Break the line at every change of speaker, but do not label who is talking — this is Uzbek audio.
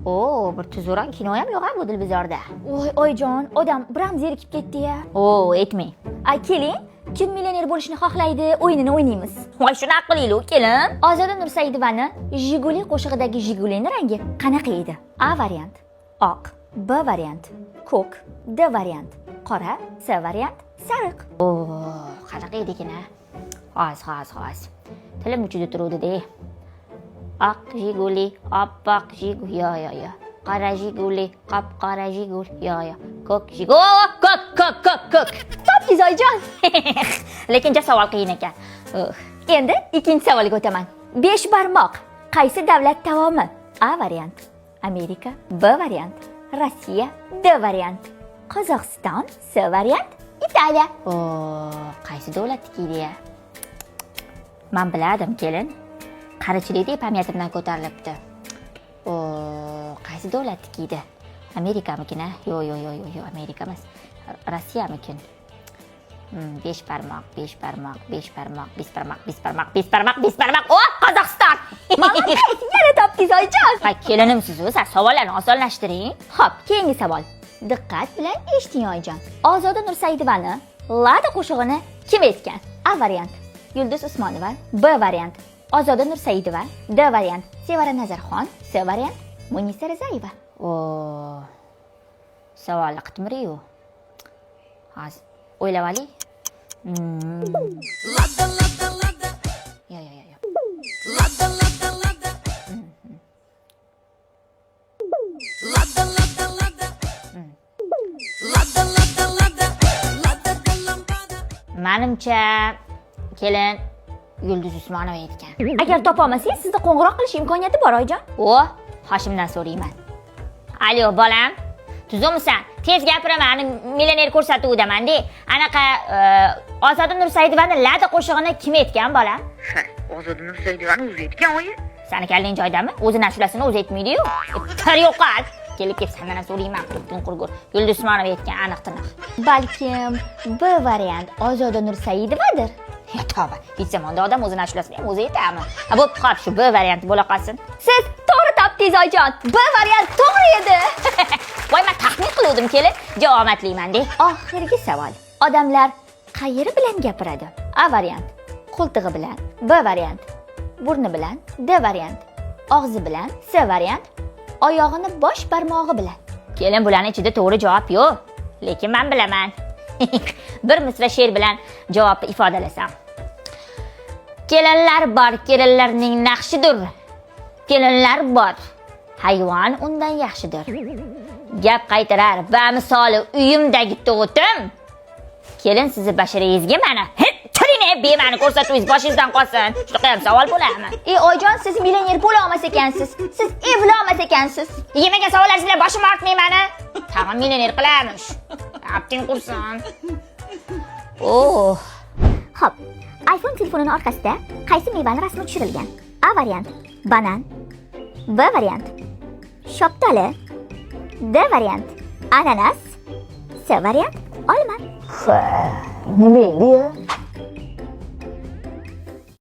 O, bir tuzukroq kino ham yo'q bu dilbizorda.
Voy, oyijon, odam biram zerikib ketdi-ya.
O, aytmang.
Ay, keling, kim millioner bo'lishni xohlaydi o'yinini o'ynaymiz.
Voy, shunaqa qilaylik, kelin.
Ozoda Nursaidovani "Jiguli" qo'shig'idagi Jigulini rangi qanaqa edi? A variant oq, B variant ko'k, D variant qora, C variant sariq.
O, qanaqa edi ekan a? Hozir, hozir, hozir. Tilim uchida turuvdi-de. Oq Jiguli, oppoq Jiguli, yo yo yo. Qora Jiguli, qop-qora Jiguli, yo yo. Ko'k Jiguli, ko'k, ko'k, ko'k, ko'k.
Topdingiz, oyijon.
Lekin ja savol qiyin ekan. Uh.
Endi ikkinchi savolga o'taman. Besh barmoq qaysi davlat taomi? A variant Amerika, B variant Rossiya, D variant Qozog'iston, C variant Italiya.
O, qaysi davlatniki edi ya? Man bilardim, kelin. Qarichilikda память imdan ko'tarilibdi. O, qaysi davlatniki edi? Amerikamikin a? Yo'q, yo'q, yo'q, yo'q, yo'q, Amerika emas. Rossiyamikin? Besh barmoq, besh barmoq, besh barmoq, besh barmoq, besh barmoq, besh barmoq, besh barmoq. O, Qozog'iston!
Молодец, yana topdingiz, oyijon.
Ha, kelinimsiz u, siz savollarni osonlashtiring.
Xo'p, keyingi savol. Diqqat bilan eshiting, oyijon. Ozoda Nursaidovani "Lada" qo'shig'ini kim aytgan? A variant Yulduz Usmonova, B variant Ozoda Nursaidova, D variant Sevara Nazarxon, C variant Munisa Rizayeva.
O, savolni qitmiriyu. Hozir o'ylab oling. Yo, yo, yo, yo.
Lada, lada, lada. Lada, lada, lada. Lada, lada, lada. Lada da lambada.
Manimcha, kelin, Yulduz Usmonova aytgan.
Agar topolmasangiz, sizda qo'ng'iroq qilish imkoniyati bor, oyijon.
O, Hoshimdan so'rayman. Alo, bolam. Tuzukmisan? Tez gapiraman, millioner ko'rsatuvidaman-de. Anaqa Ozoda Nursaidovani "Lada" qo'shig'ini kim aytgan, bolam?
Ha, Ozoda Nursaidovani o'zi aytgan, oyi.
Sani kallang joyidami? O'zini ashulasini o'zi aytmaydi-yu. Tir yo'qot. Kelib kelib sandan ham so'rayman, qutting qurgur. Yulduz Usmonova aytgan, aniq tiniq.
Balkim B variant Ozoda Nursaidovadir?
Ya tavba, hech zamonda odam o'zini ashulasini ham o'zi aytami? Ha, bo'pti, xo'p, shu B varianti bo'la qolsin.
Siz to'g'ri topdingiz, oyijon. B variant to'g'ri edi.
Voy, men taxmin qiluvdim, kelin. Javob de.
Oxirgi savol. Odamlar qayeri bilan gapiradi? A variant qo'ltig'i bilan, B variant burni bilan, D variant og'zi bilan, C variant oyog'ini bosh barmog'i bilan.
Kelin, bularni ichida to'g'ri javob yo'q. Lekin men bilaman. Bir misra she'r bilan javobni ifodalasam. Kelinlar bor, kelinlarning naqshidir. Kelinlar bor, hayvon undan yaxshidir. Gap qaytarar va misoli uyimdagi to'tim. Kelin, sizni basharangizga mana. Turing, bema'ni ko'rsatuvingiz boshingizdan qolsin. Shunaqa ham savol bo'ladimi?
Ey oyijon, siz millioner bo'la olmas ekansiz. Siz evlanmas ekansiz.
Yemagan savollar bilan boshim og'ritmang mani. Tag'in millioner qilamish. Abding qursin. Oh.
Xo'p, iPhone telefonining orqasida qaysi mevani rasmi tushirilgan? A variant banan, B variant shaftoli, D variant ananas, C variant olma.
Nima endi ya?